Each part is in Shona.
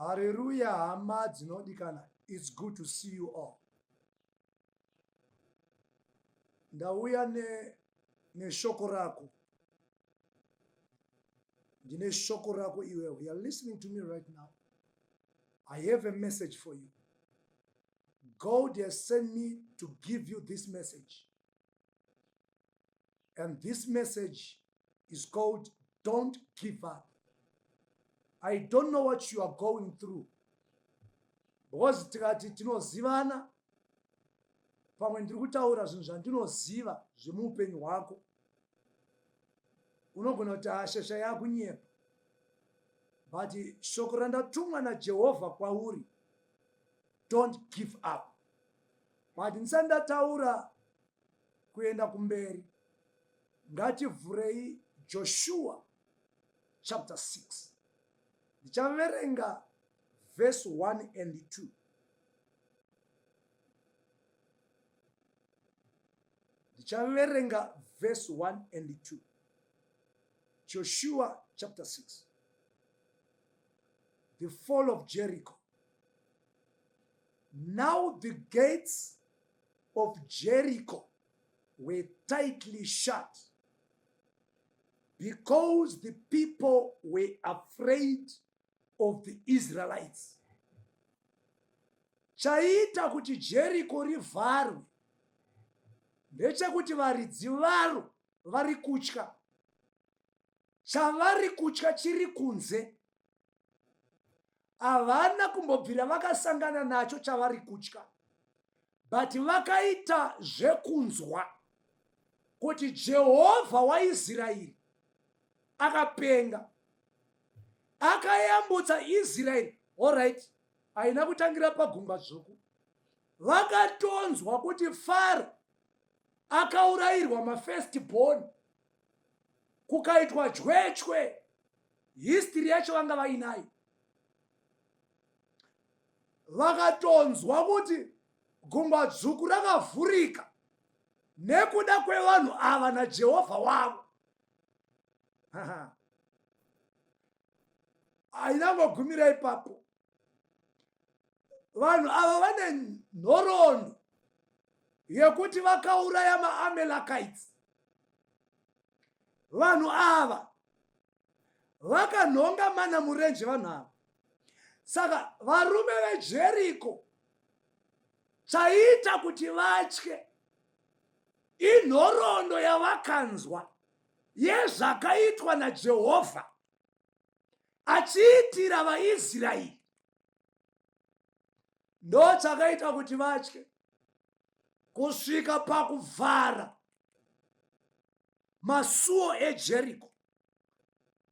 Hareruya hama dzinodikana it's good to see you all. Ndauya ne neshoko rako. Ndine shoko rako iwewe. You are listening to me right now. I have a message for you. God has sent me to give you this message. And this message is called Don't Give Up. I don't know what you are going through. Because tikati tinozivana pamwe ndiri kutaura zvinhu zvandinoziva zvemuupenyu hwako unogona kuti hashasha yakunyepa but shoko randatumwa najehovha kwauri don't give up but ndisati ndataura kuenda kumberi ngativhurei Joshua chapter 6 ndichaverenga verse 1 and 2 ndichaverenga verse 1 and 2 Joshua chapter 6 the fall of Jericho now the gates of Jericho were tightly shut because the people were afraid of the Israelites. Chaiita kuti Jericho rivharwe ndechekuti varidzi varo vari kutya. Chavari kutya chiri kunze. Havana kumbobvira vakasangana nacho chavari kutya but vakaita zvekunzwa kuti Jehovha waIsraeri akapenga akayambutsa Israeri. Alright, haina kutangira pagungwa dzvuku. Vakatonzwa kuti Faro akaurayirwa mafirst born kukaitwa jwechwe history yacho vanga vainayo vakatonzwa kuti gungwa dzvuku rakavhurika nekuda kwevanhu ava najehovha wavo haina ngogumira ipapo vanhu ava vane nhoroondo yekuti vakauraya maamelakaits vanhu ava vakanhonga mana murenje vanhu ava saka varume vejeriko chaiita kuti vatye inhoroondo yavakanzwa yezvakaitwa najehovha achiitira vaisraeri ndo chakaita kuti vatye kusvika pakuvhara masuo ejeriko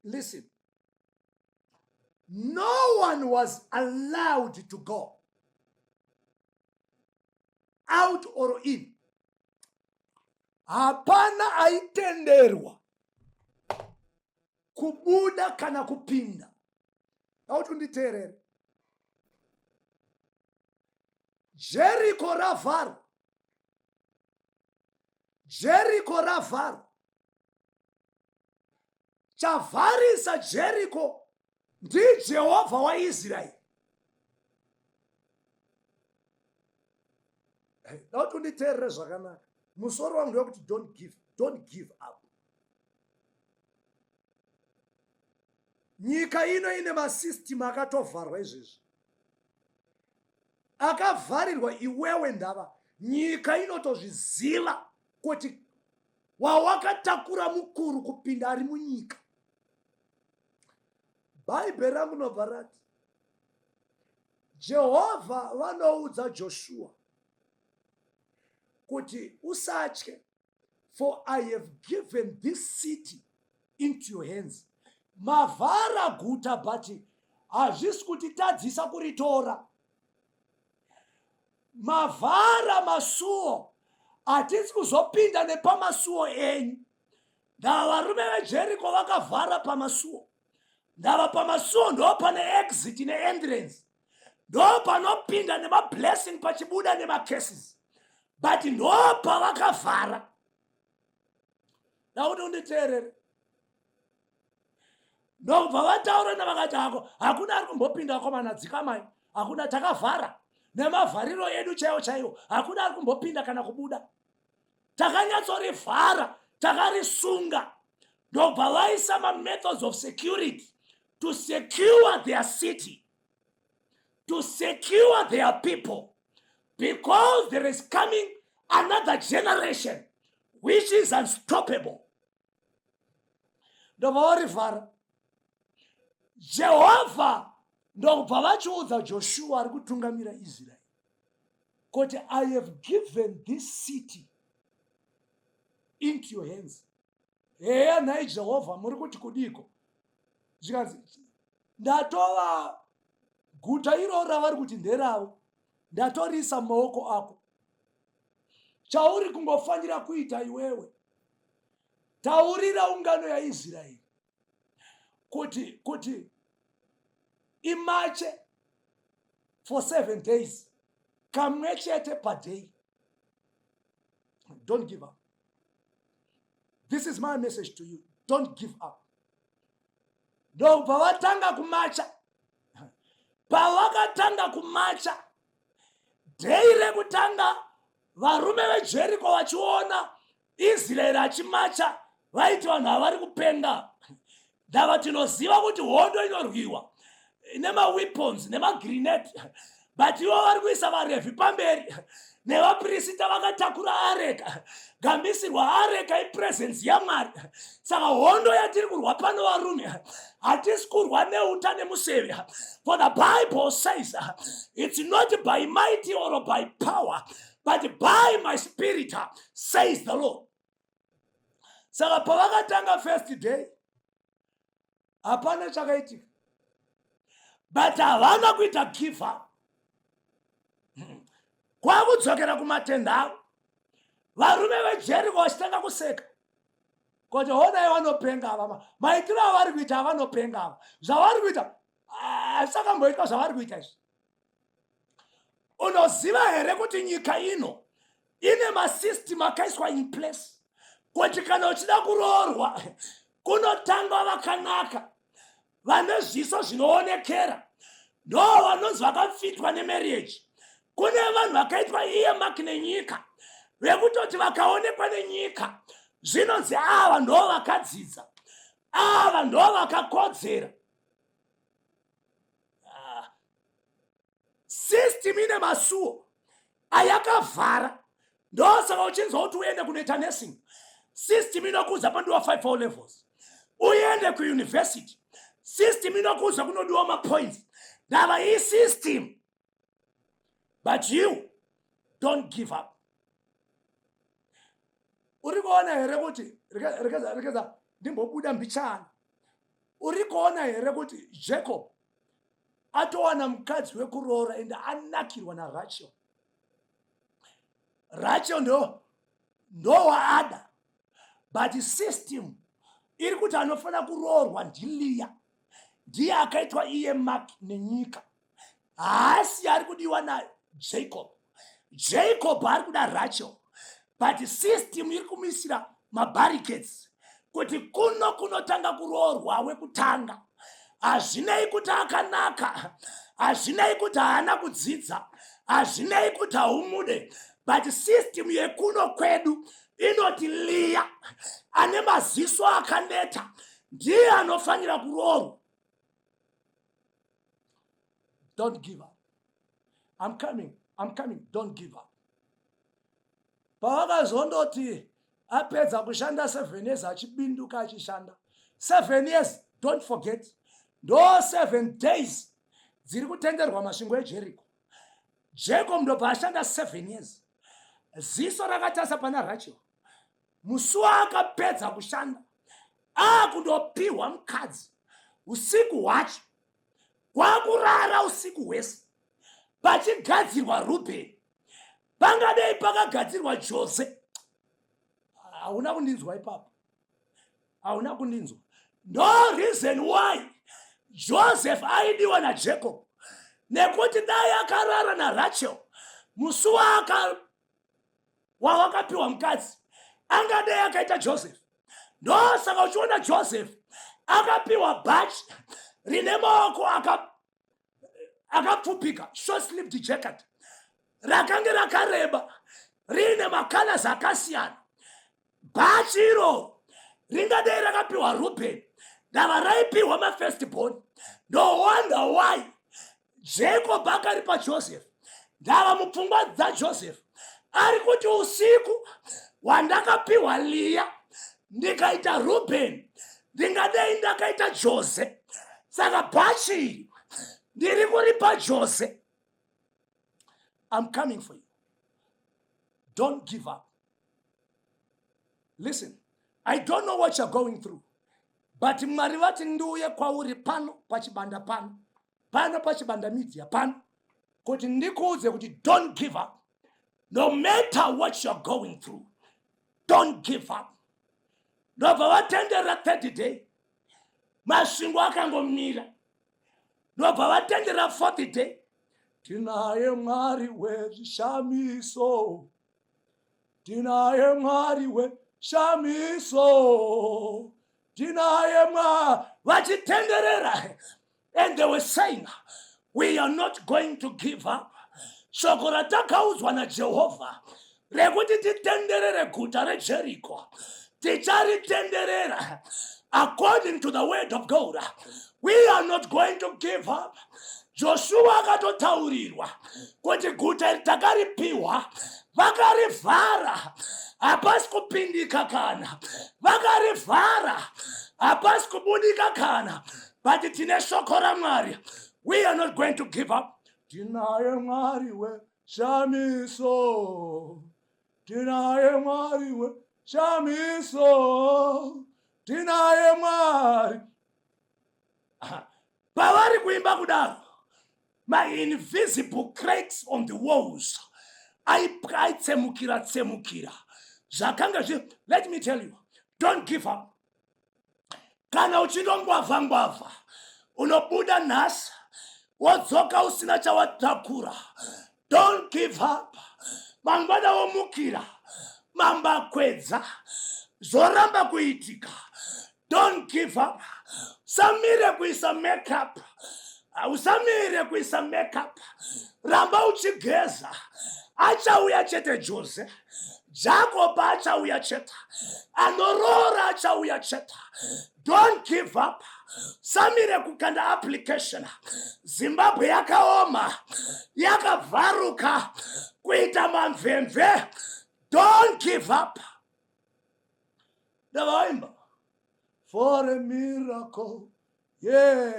listen no one was allowed to go out or in hapana aitenderwa kubuda kana kupinda dauti unditeerere jeriko ravharwa jeriko ravharwa chavharisa jeriko ndijehovha waisraeri dauti unditeerere zvakanaka musoro wangu ndewekuti don't give, don't give up nyika ino ine masystem akatovharwa izvezvi akavharirwa iwewe ndava nyika inotozviziva kuti wawakatakura mukuru kupinda ari munyika bhaibheri rangu nobva rati jehovha vanoudza joshua kuti usatye for i have given this city into your hands mavhara guta but hazvisi kutitadzisa kuritora mavhara masuo hatisi kuzopinda nepamasuo enyu ndava varume vejeriko vakavhara pamasuo ndava pamasuo ndo pane exit neentrance ndo panopinda nemablessing pachibuda nemacases but ndo pavakavhara ndakuti unditeerere. Ndobva vataura navakati hako hakuna ari kumbopinda akomana, dzikamai, hakuna, takavhara nemavhariro edu chaiwo chaiwo, hakuna ari kumbopinda kana kubuda, takanyatsorivhara, takarisunga. Ndobva vaisa mamethods of security to secure their city, to secure their people, because there is coming another generation which is unstoppable. Ndobva varivhara. Jehovha ndobva vachiudza Joshua ari kutungamira Israeri kuti, "I have given this city into your hands." Heya, nhai Jehovha, muri kuti kudiko? Zvikanzi, ndatova guta iroro ravari kuti nderavo, ndatorisa mumaoko ako. Chauri kungofanira kuita iwewe, taurira ungano yaIsraeri kuti imarche for 7 days, kamwe chete paday. Don't give up. This is my message to you: don't give up. Ndobva vatanga kumarcha. Pavakatanga kumarcha day rekutanga, varume veJeriko vachiona Israeri achimarcha, vaiti vanhu havari kupenga. Ndava tinoziva kuti hondo inorwiwa nemaweapons, nemagrenade, but ivo vari kuisa vaRevhi pamberi nevapirisita vakatakura areka. Gambisirwa areka ipresence yaMwari. Saka hondo yatiri kurwa pano, varume, hatisi kurwa neuta nemuseve, for the Bible says it's not by mighty or by power, but by my spirit, says the Lord. Saka pavakatanga first day, hapana chakaitika, but havana kuita give up. Kwakudzokera kumatenda avo, varume veJeriko vachitanga kuseka kuti, honai, vanopenga ava, maitiro avari kuita, avanopenga ava, zvavari kuita hazvisakamboitwa zvavari kuita izvi. Unoziva here kuti nyika ino ine masystem akaiswa in place kuti kana uchida kuroorwa, kunotangwa vakanaka, vane zviso zvinoonekera, ndo vanonzi vakafitwa nemarriage. Kune vanhu vakaitwa earmark nenyika, vekutoti vakaonekwa nenyika, zvinonzi ava ndo vakadzidza, ava ndo vakakodzera. System ine masuo ayakavhara. Ndosaka uchinzwa kuti uende kunoita nursing, system inokuudza panodiwa 5 levels. Uende kuuniversity, system inokuudza kunodiwa mapoints. Ndava isystem, but you don't give up. Uri kuona here kuti, rekeza ndimbobuda mbichana, uri kuona here kuti Jacob atowana mukadzi wekuroora ende anakirwa naRachel? Rachel ndo waada, but system iri kuti anofanira kuroorwa ndiLeah, ndiye akaitwa earmark nenyika. Haasi ari kudiwa naJacob. Jacob ari kuda Rachel, but system iri kumisira mabarricades kuti kuno kunotanga kuroorwa wekutanga. Hazvinei kuti akanaka, hazvinei kuti haana kudzidza, hazvinei kuti haumude, but system yekuno kwedu inoti Leah ane maziso akaneta ndiye anofanira kuroorwa. Don't give up. I'm coming, I'm coming. Don't give up. Pavakazondoti apedza kushanda 7 years, achibinduka achishanda 7 years, don't forget, ndo 7 days dziri kutenderwa masvingo eJericho. Jacob ndobva ashanda 7 years, ziso rakatarisa pana Rachel. Musi waakapedza kushanda, akundopiwa mukadzi usiku hwacho, kwakurara usiku hwese pachigadzirwa Rubheni. Pangadei pakagadzirwa Jose. Hauna kundinzwa ipapo, hauna kundinzwa. Ndo reason why Joseph aidiwa naJacob, nekuti dai akarara naRachel musi wawakapiwa mukadzi, angadai akaita Joseph. Ndosaka uchiona Joseph. Akapiwa bhachi rine maoko akapfupika, short sleeved jacket rakange rakareba riine macolors akasiyana. Bhachi iroro ringadai rakapiwa Rubheni, ndava raipiwa mafirst born. No wonder why Jacob akaripa Joseph. Ndava mupfungwa dzaJoseph ari kuti, usiku hwandakapiwa Liya ndikaita Rubheni, ndingadai ndakaita Jose. Saka bhachi iri ndiri kuripa Jose. I'm coming for you. Don't give up. Listen, I don't know what you're going through, but Mwari vati ndiuye kwauri pano pachibanda pano, pano pachibanda media pano, kuti ndikuudze kuti don't give up. No matter what you're going through, don't give up. Ndobva vatenderera third day, masvingo akangomira. Ndobva vatenderera fourth day. Tinaye Mwari wezvishamiso, tinaye Mwari weshamiso, tinaye Mwari. Vachitenderera, and they were saying, "We are not going to give up. Shoko ratakaudzwa naJehovha rekuti titenderere guta reJeriko, ticharitenderera according to the word of God. We are not going to give up." Joshua akatotaurirwa kuti guta iri takaripiwa, vakarivhara, hapasi kupindika kana, vakarivhara, hapasi kubudika kana, but tine shoko raMwari. We are not going to give up. Tinaye Mwari weshamiso, tinaye Mwari weshamiso, tinaye Mwari. Pavari kuimba kudaro, mainvisible cracks on the walls aitsemukira tsemukira zvakanga zvi. Let me tell you, don't give up. Kana uchindongwavha ngwavha, unobuda nhasi wodzoka usina chawatakura, don't give up. Mangwana womukira mambakwedza, zvoramba kuitika, don't give up. Usamire kuisa makeup, usamire kuisa makeup, ramba uchigeza. Achauya chete Jose. Jacob achauya chete, anoroora achauya chete. Don't give up. Samire kukanda application. Zimbabwe yakaoma, yakavharuka kuita mamvemve. Don't give up. Ndavaimba for a miracle, yeah,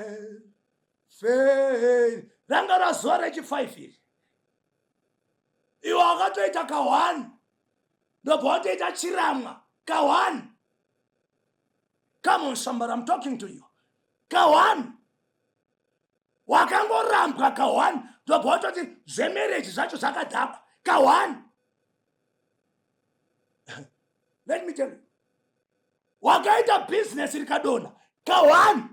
faith. Ranga razuva rechi5 iri, iwe wakatoita ka1, ndobva watoita chiramwa ka1. Come on, somebody, I'm talking to you. Ka1 wakangorambwa ka1, ndobva watoti zvemarriage zvacho zvakadhakwa ka1. Let me tell you, wakaita bhizinesi rikadonha ka1.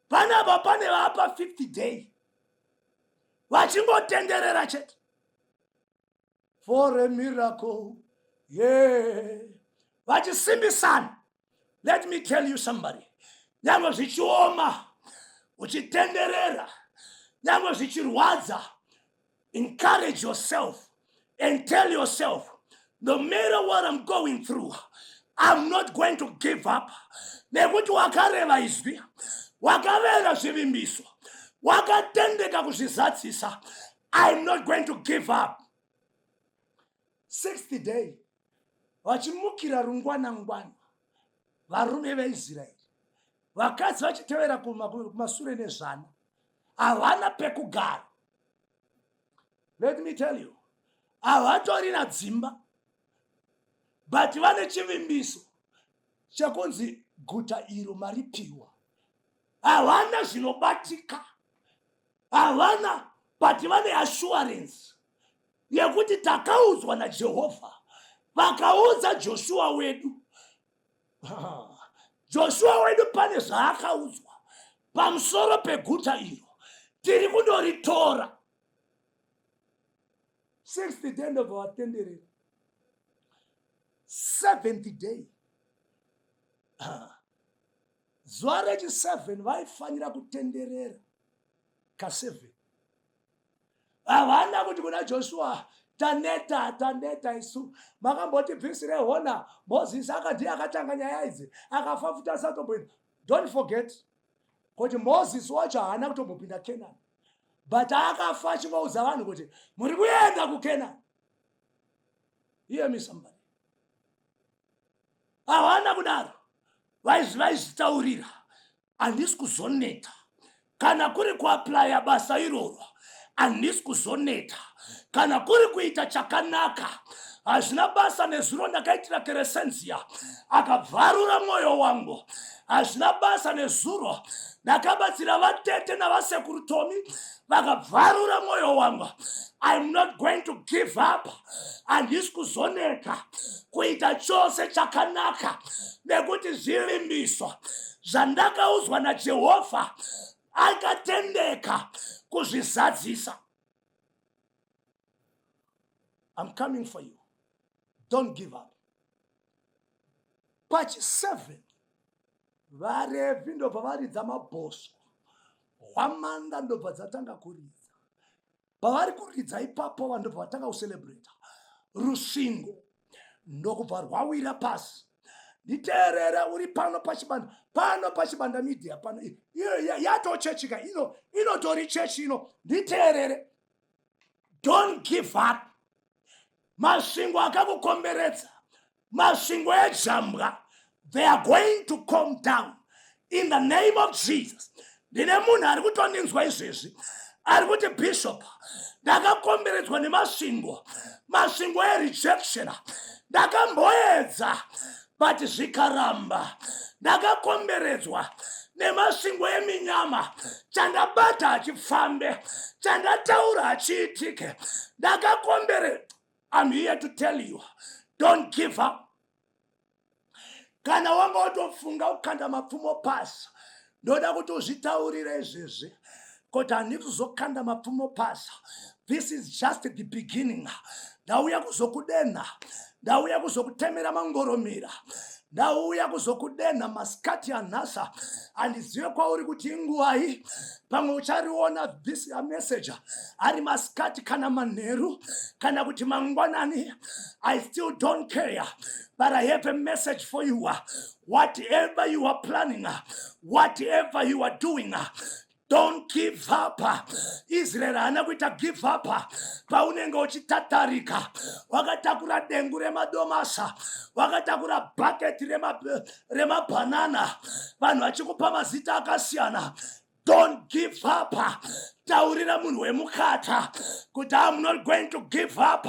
Panapa pane vapa 50 day vachingotenderera chete for a miracle, yeah, vachisimbisana. Let me tell you, somebody, nyange zvichioma uchitenderera, nyange zvichirwadza, encourage yourself and tell yourself, "No matter what I'm going through, I'm not going to give up," nekuti wakareva izwi, wakavera zvivimbiso, wakatendeka kuzvizadzisa. I'm not going to give up. 60 day, vachimukira rungwanangwana, varume veIsraeri, vakadzi vachitevera kumasure nezvana, havana pekugara. Let me tell you, havatorina dzimba, but vane chivimbiso chekunzi guta iro maripiwa. Havana zvinobatika, havana, but vane assurance yekuti takaudzwa naJehovha, vakaudza Joshua wedu. Joshua wedu pane zvaakaudzwa pamusoro peguta iro, tiri kundoritora. Sixth day, ndobva vatenderera. Seventh day, Zuva rechi7 vaifanira kutenderera ka7. Havana kuti kuna Joshua, "Taneta, taneta isu, makambotibvisire hona." Mozisi akadii? Akatanga nyaya idzi, akafa futi asatomboenda. Don't forget kuti Mozisi wacho haana kutombopinda Kenani, but akafa achingoudza vanhu kuti muri kuenda kuKenani. Hear me, somebody. Havana kudaro, vaizvitaurira, "Handisi kuzoneta kana kuri kuapplya basa iroro, handisi kuzoneta kana kuri kuita chakanaka. Hazvina basa nezuro ndakaitira Keresenzia akabvarura mwoyo wangu, hazvina basa nezuro ndakabatsira vatete navasekuru Tomi vakabvarura mwoyo wangu. I'm not going to give up. Handisi kuzoneta kuita chose chakanaka, nekuti zvivimbiso zvandakaudzwa naJehovha akatendeka kuzvizadzisa." I'm coming for you. Don't give up. Pachi7 vaRevhi ndobva varidza mabhosvo, hwamanda ndobva dzatanga kuridza. Pavari kuridza ipapo, vanhu ndobva vatanga kucelebrata, rusvingo ndokubva rwawira pasi. Nditeerere, uri pano pachibanda, pano paChibanda Media pano, iyo yatochechika ino, inotori chechi ino. Nditeerere, don't give up. Masvingo akakukomberedza, masvingo ejambwa, they are going to come down in the name of Jesus. Ndine munhu ari kutondinzwa izvezvi ari kuti, "Bishop, ndakakomberedzwa nemasvingo, masvingo erejection. Ndakamboedza but zvikaramba. Ndakakomberedzwa nemasvingo eminyama. Chandabata hachifambe, chandataura hachiitike. Ndakakombere." I'm here to tell you, don't give up. Kana wanga watofunga kukanda mapfumo pasi, ndoda kuti uzvitaurire izvezvi kuti handisi kuzokanda mapfumo pasi. This is just the beginning. Ndauya kuzokudenha, ndauya kuzokutemera mangoromira, ndauya kuzokudenha masikati anhasi. Handizive kwauri kuti inguvai, pamwe uchariona this message ari masikati kana manheru kana kuti mangwanani. I still don't care, but I have a message for you. Whatever you are planning, whatever you are doing, don't give up. Israel haana kuita give up. Paunenge uchitatarika wakatakura dengu remadomasa, wakatakura bhaketi remabhanana, vanhu vachikupa mazita akasiyana, don't give up. Taurira munhu wemukata kuti, "I'm not going to give up.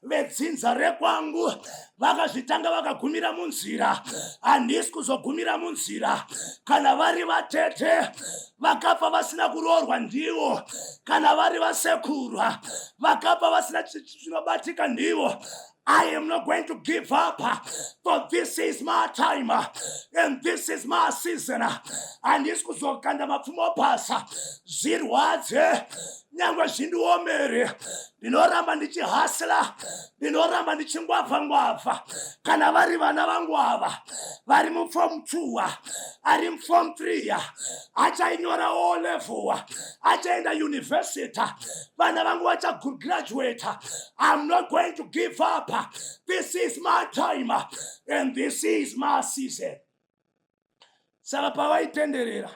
Vedzinza rekwangu vakazvitanga vakagumira munzira, handisi kuzogumira munzira. Kana vari vatete vakafa vasina kuroorwa ndivo, kana vari vasekuru vakafa vasina chinobatika ndivo, I am not going to give up, for this is my time and this is my season." Handisi kuzokanda mapfumo pasi, zvirwadze nyangwe zvindiomere, ndinoramba ndichihustla, ndinoramba ndichingwavha ngwavha. Kana vari vana vangu ava vari muform 2, ari muform 3, achainyora O level, achaenda university, vana vangu vachagraduate, I'm not going to give up. This is my time and this is my season. Saka pavaitenderera,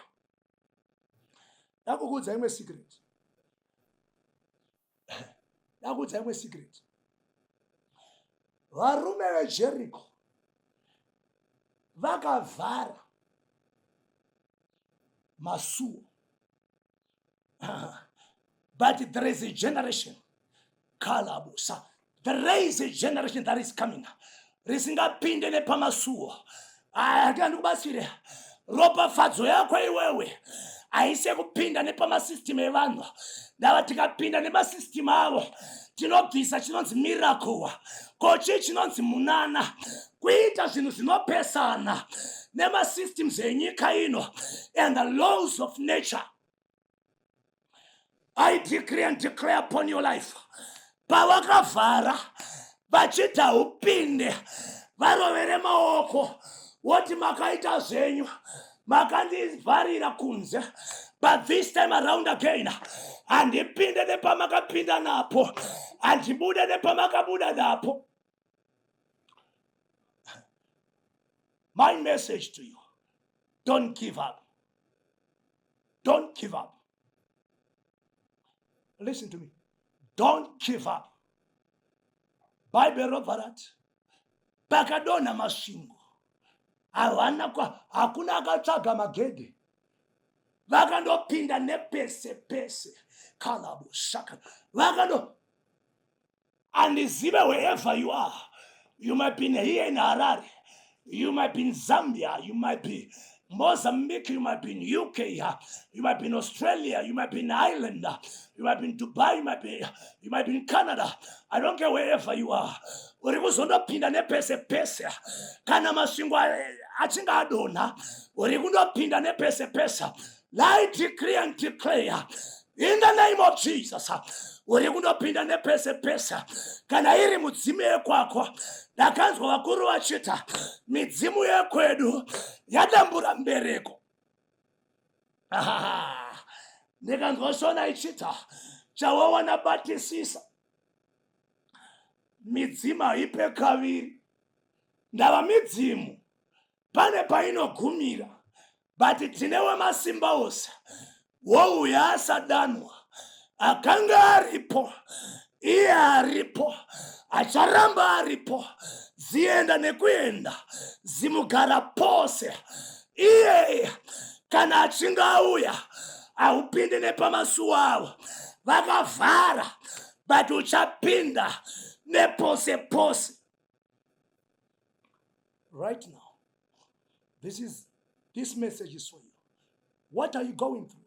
ndakukuudza imwe secret, ndakuudza imwe secret. Varume veJeriko vakavhara masuo, but there is a generation, kalabusa, there is a generation that is coming risingapinde nepamasuo. Aya, ndikubatsire, ropafadzo yako iwewe haisi yekupinda nepamasystem evanhu. Ndava tikapinda nemasystem avo, tinobvisa chinonzi miracle. Ko chii chinonzi munana? Kuita zvinhu zvinopesana nemasystems enyika ino and the laws of nature. I decree and declare upon your life, pavakavhara vachiti haupinde, varovere maoko woti, "Makaita zvenyu." Makandivharira kunze, but this time around again handipinde nepamakapinda napo, handibude nepamakabuda napo. My message to you, don't give up. Don't give up. Listen to me. Don't give up. Bhaibheri robva rati pakadonha masvingo havana hakuna akatsvaga magedhe vakandopinda nepese pese kalabo shaka vakando Andizive wherever you are. You might be here in Harare. You might be in Zambia. You might be Mozambique. You might be in UK. You might be in Australia. You might be in Ireland. You might be in Dubai. You might be in Canada. I don't care wherever you are. Uri kuzondopinda nepese pese. Kana masvingo achinge adonha, uri kundopinda nepese pese. I decree and declare in the name of Jesus, uri kundopinda nepese pese. Kana iri mudzimu yekwako, ndakanzwa vakuru vachita midzimu yekwedu yadambura mbereko. Ndikanzwa shona ichita chawawana batisisa midzimu haipe kaviri, ndava midzimu pane painogumira, but tine wemasimba ose wouya asadanwa, akanga aripo, iye aripo, acharamba aripo, zienda nekuenda, zimugara pose. Iye kana achinge auya haupindi nepamasuwo avo vakavhara, but uchapinda nepose pose. Right now, this message is for you. What are you going through?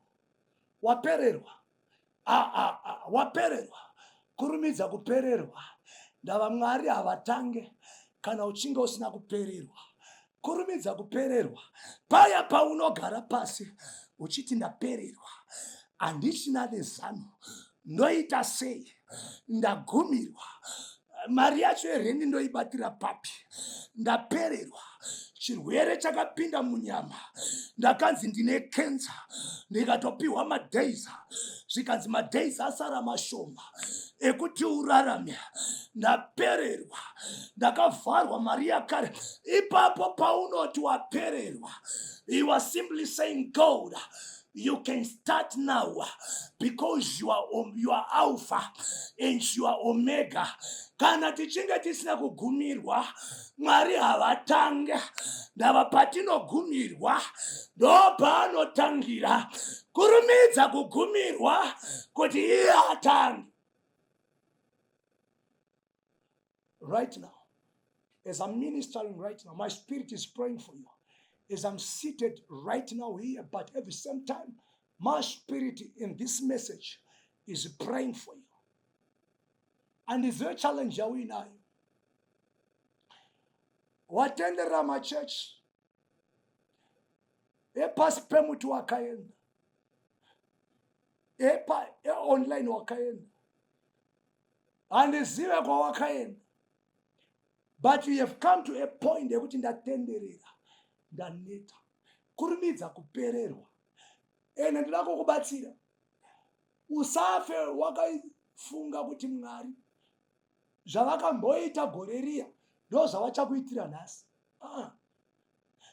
Wapererwa. Ah, ah, ah, wapererwa. Kurumidza kupererwa. Ndava Mwari havatange kana uchinge usina kupererwa. Kurumidza kupererwa. Paya paunogara pasi uchiti ndapererwa, handichina nezano, ndoita sei, ndagumirwa, mari yacho yerendi ndoibatira papi, ndapererwa, chirwere chakapinda munyama, ndakanzi ndine kensa, ndikatopiwa madays, zvikanzi madays asara mashoma ekuti urarame, ndapererwa, ndakavharwa mari yakare. Ipapo paunoti wapererwa, you are simply saying, God, you can start now because you are Alpha and you are Omega. Kana tichinge tisina kugumirwa, Mwari havatange. Ndava patinogumirwa ndo paanotangira. Kurumidza kugumirwa kuti iye atange. Right now, as I'm ministering right now, my spirit is praying for you. As I'm seated right now here, but at the same time, my spirit in this message is praying for you. And is there a challenge yauinayo? Watenderera machechi epasi pemuti wakaenda, epa eonline wakaenda, handizive kwawakaenda, but you have come to a point yekuti ndatenderera, ndaneta. Kurumidza kupererwa. Ende ndinoda kukubatsira, usafe wakaifunga kuti Mwari zvavakamboita gore riya ndo zvavachakuitira nhasi. Ah.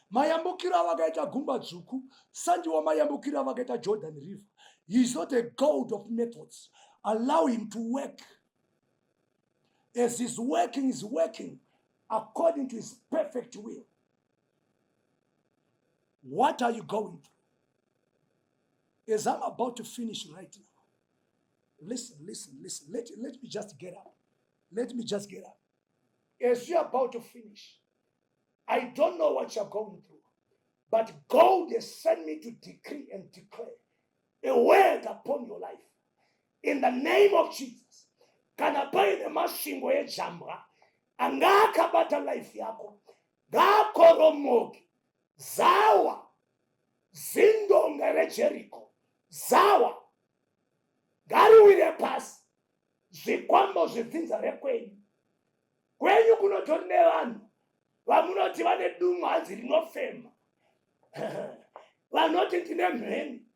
Mayambukiro avakaita Gungwa Dzvuku sandiwo mayambukiro avakaita Jordan River. He is not a God of methods. Allow him to work. As he's working, he's working according to his perfect will. What are you going through? As I'm about to finish right now, listen, listen, listen. Let me just get up. Let me just get up. As you're about to finish, I don't know what you're going through, but God has sent me to decree and declare a word upon your life. In the name of Jesus. Kana paine masvingo ejambwa anga akabata life yako, ngaakoromoke. Zawa zindonga reJeriko, zawa ngariwire pasi. Zvikwambo zvedzinza rekwenyu, kwenyu kunotori nevanhu vamunoti vane dumwa, hanzi rinofema. Vanoti ndine mheni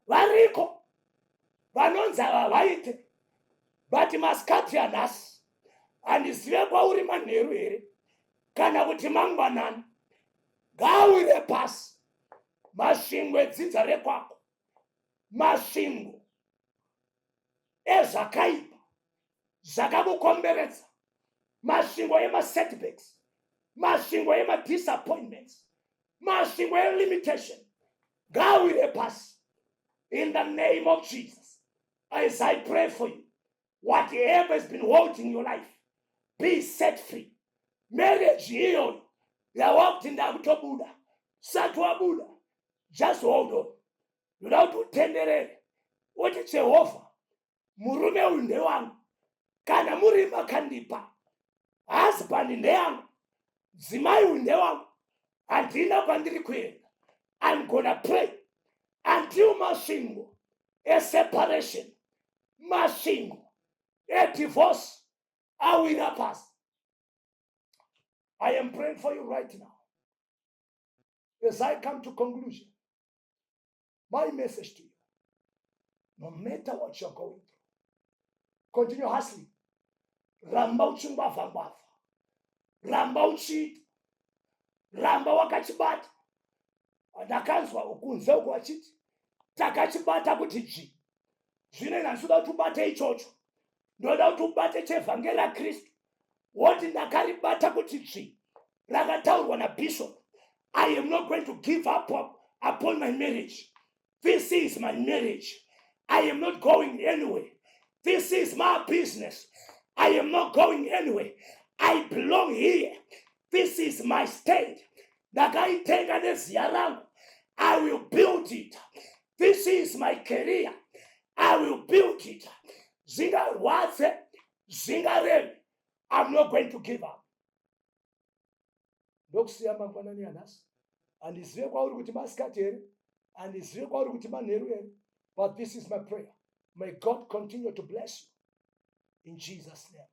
variko, vanonzi ava vaite, but masikati anhasi, handizive kwauri manheru here kana kuti mangwanani, ngaawire pasi masvingo edzinza rekwako, masvingo ezvakaipa zvakakukomberedza, masvingo emasetbacks, masvingo emadisappointments, masvingo elimitation, ngaawire pasi in the name of Jesus. As I pray for you, whatever has been holding your life, be set free. Marriage iyoyo yawakuti ndakutobuda, sati wabuda, just hold on. Ndoda kuti utenderere uti, "Jehovha, murume uyu ndewangu. Kana muri makandipa husband, ndeyangu. Dzimai uyu ndewangu, handina kwandiri kuenda. I'm gonna pray until masvingo eseparation, masvingo edivorce awira pasi." I am praying for you right now. As I come to conclusion, my message to you: no matter what you're going through, continue hustling. Ramba uchingwavha ngwavha, ramba uchiita, ramba wakachibata. Ndakanzwa kunze uko vachiti takachibata kuti ji. Zvino handisi kuti ubate ichocho, ndoda kuti ubate chevhangeri raKristu, woti, "Ndakaribata kuti dzvi rakataurwa nabishop. I am not going to give up upon my marriage. This is my marriage. I am not going anywhere. This is my business. I am not going anywhere. I belong here. This is my state. Ndakaitenga neziya rangu. I will build it. This is my career. I will build it. Zvingarwadze, zvingaremi, I'm not going to give up." Ndokusiya mangwanani anhasi. Handizive kwauri kuti masikati here, handizive kwauri kuti manheru here, but this is my prayer: may God continue to bless you in Jesus' name.